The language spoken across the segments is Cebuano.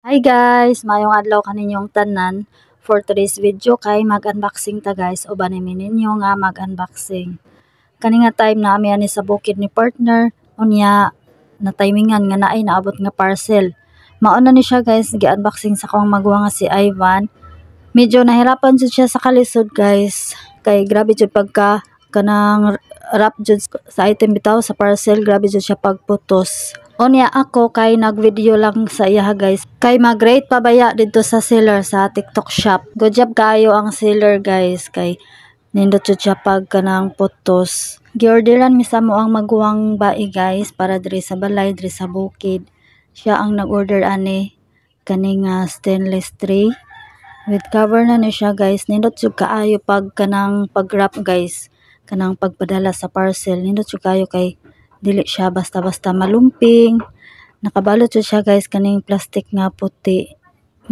Hi guys! Maayong adlaw kaninyong tanan. For today's video kay mag-unboxing ta, guys. Uban mi ninyo nga mag-unboxing. Kani nga time naa mi ani sa bukid ni partner, unya na timingan nga naay naabot nga parcel. Mao na ni siya, guys, gi-unboxing sa akong maguwang nga si Ivan. Medyo nahirapan jud siya sa kalisod, guys, kay grabe jud pagka kanang wrap jud sa item bitaw sa parcel, grabe jud siya pagputos. Unya ako kay nag-video lang sa iya, guys. Kay mag-rate pa baya didto sa seller sa TikTok Shop. Good job kaayo ang seller, guys, kay nindot jud siya pag kanang putos. Giorderan mi sa among maguwang bae, guys, para diri sa balay, diri sa bukid. Siya ang nag-order ani kani nga stainless tray. With cover na ni siya, guys. Nindot jud kaayo pag kanang pag-wrap, guys. Kanang pagpadala sa parcel. Nindot jud kaayo kay dili siya basta-basta malumping. Nakabalot jud siya, guys, kaning plastic nga puti.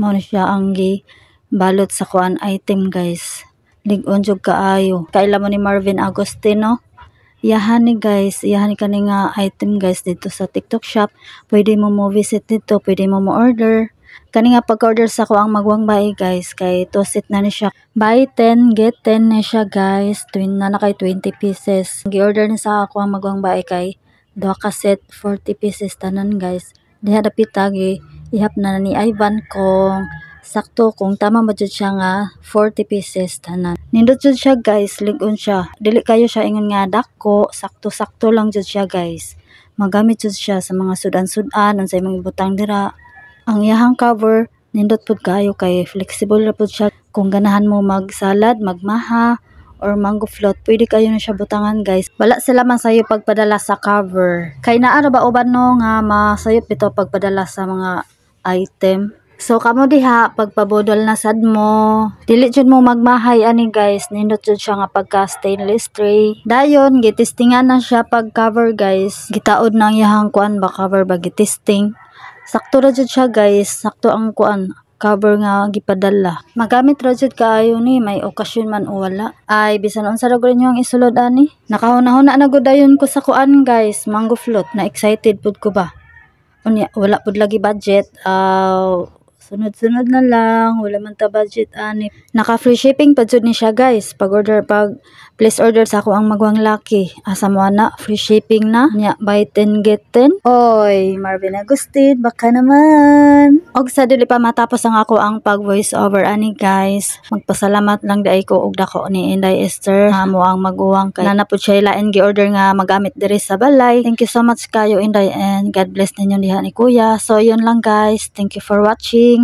Mao ni siya ang gibalot sa kuan item, guys. Lig-on jud kaayo. Kaila mo ni Marvin Agustino. Iyahan ni, guys, iyahan ni kani nga item, guys, dito sa TikTok Shop. Pwede mo mo visit dito, pwede mo mo order. Kani nga pag-order sa akoang maguwang bae, guys, kay to set na ni siya. Buy 10 get 10 ni siya, guys. Twin na na kay 20 pieces. Gi-order ni sa akoang maguwang bae kay duha ka set, 40 pieces tanan, guys. Diha dapita gi ihap na ni Ivan kung sakto, kung tama ba jud siya nga 40 pieces tanan. Nindot jud siya, guys, lig-on siya. Dili kayo siya ingon nga dako, sakto-sakto lang jud siya, guys. Magamit jud siya sa mga sudan-sudan, unsay mga butang dira. Ang iyahang cover nindot pud kaayo kay flexible ra pud siya. Kung ganahan mo mag-salad, magmaha or mango float, pwede kayo na siya butangan, guys. Wala sila man sayo pagpadala sa cover. Kay naa ra ba uban no nga masayop bitaw pagpadala sa mga item. So kamo diha pagpabudol na sad mo. Dili jud mo magmahay ani, guys. Nindot jud siya nga pagka stainless tray. Dayon gitestingan na siya pag cover, guys. Gitaod na ang iyahang kuan ba, cover ba, gitesting. Sakto ra jud siya, guys. Sakto ang kuan cover nga gipadala. Magamit ra jud kaayo ni may okasyon man o wala. Ay, bisan unsa ra gud inyo ang isulod ani. Nakahuna-huna na gud dayon ko sa kuan, guys, mango float. Na excited pud ko ba. Unya wala pud lagi budget. Sunod-sunod na lang, wala man ta budget ani. Naka free shipping pa jud ni siya, guys. Pag order, pag place order sa akoang maguwang laki. Asa mo ana, free shipping na. Nya buy 10 get 10. Oy, Marvin Agustin, baka naman. Og sa dili pa matapos ang akoang pag voice over ani, guys. Magpasalamat lang diay ko og dako ni Inday Esther nga among maguwang kay naa na pud siya lain gi-order nga magamit diri sa balay. Thank you so much kayo, Inday, and God bless ninyo diha ni Kuya. So yun lang, guys. Thank you for watching.